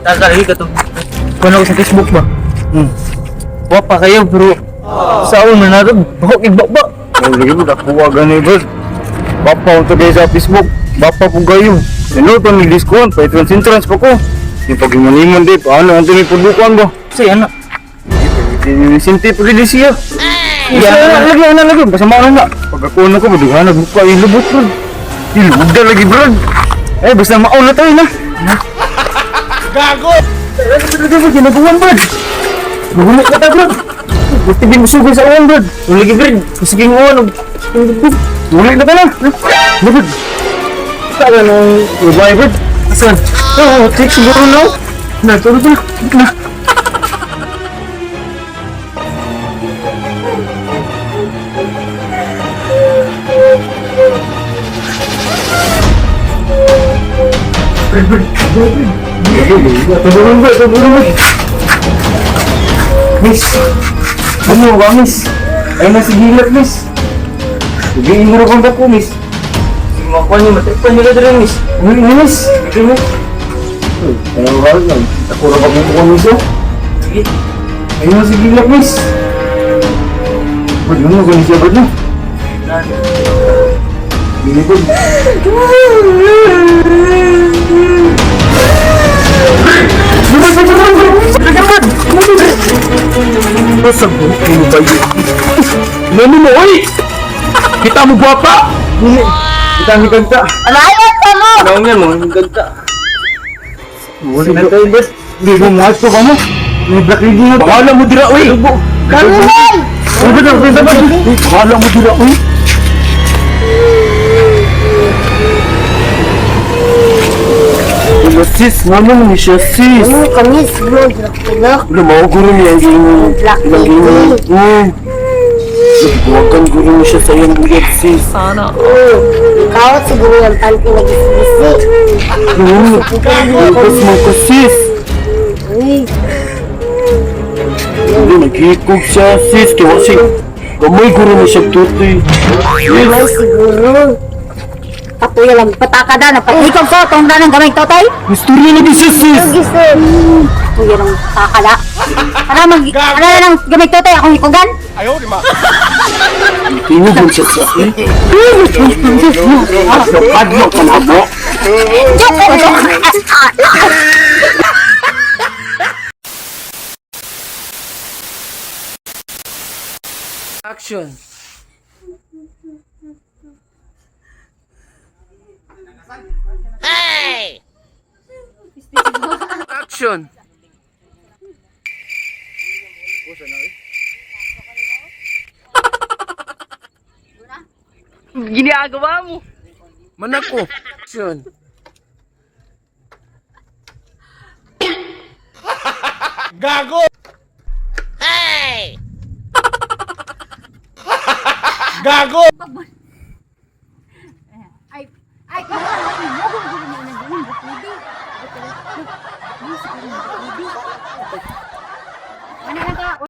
Tatalagi ka to. Kuno ko sa Facebook ba? Wapa kayo pero sa una na to, bako ibaba. Oh, lagi mo nakuha gani bro. Bapa unto kayo sa Facebook. Bapa po kayo. Ano to ni discount pa itong entrance pa ko. Yung pag-imanimon di, paano ang tinipudukan ba? Say ano? Sinti pa gini siya. Iya, lagi ana lagi basta mao na. Pag ako na ko maduha na buka yung lubot bro. Iluda lagi bro. Eh basta mao na tayo na. Gago! Lagi bro, ginagawan bro. Magulit ka ta bro. Gusto din musugod sa uwan bro. Lagi bro, sige mo Uli na ka na. Bro. Saan nung babae bro? Saan? Oo, check siguro no. Na, tulog na. Na. Tulungan ba? Tulungan ba? Miss! Ano ba, miss? Ay, nasa gilap, miss. Sabihin mo na kung ko, miss. Makuha niyo, matripan nila dito miss. Uy, miss! Ito, miss. Uy, ano ba lang? Ako ra ba kung ko, miss, oh? Sige. Ay, nasa gilap, miss. Ba't yun mo ganun siya, ba't na? Bili ko. Basta buhay mo ba yun? Nano mo, oy! Kita mo guwapa! Dili. Kita ni kanta. Malayo pa mo! Ano nga mo, ang ganda. Wala na tayo, boss. Hindi mo muhat ko ka mo. May black lady na. Bahala mo dira, oy! Kanunay! Ano ba ito? Bahala mo dira, oy! Wala, sis, ngano mo ni siya, sis? Ano kami siguro dilak-dilak. Wala, mauguro niya ang gingon. Black Ilang gingon. lady. Nagbuwagan guro mo siya sa iyong buyag, sis. Ikaw siguro yung panty na gisgisi. Lugas mo ko, sis. Uy, Hindi, naghihikog siya, sis. Kaya kasi, gamay guro mo siya tutoy. may siguro. Patuyo lang, pataka na, napatikog ko, tong na ng gamay totoy. Istorya na di siya, sis. Gisi. Patuyo lang, pataka na. Para mag, ano na lang gamay totoy, akong hikugan. Tingog siya sa akin. Adlok ka na mo. Joke ko, joke. Action. Hey! Action. Ginagawa mo. Manako. Action. Gago! Gago! Ay, ay, kung ano, ay, mo, gulo niya nang gawin, bukidi. Ano lang ka,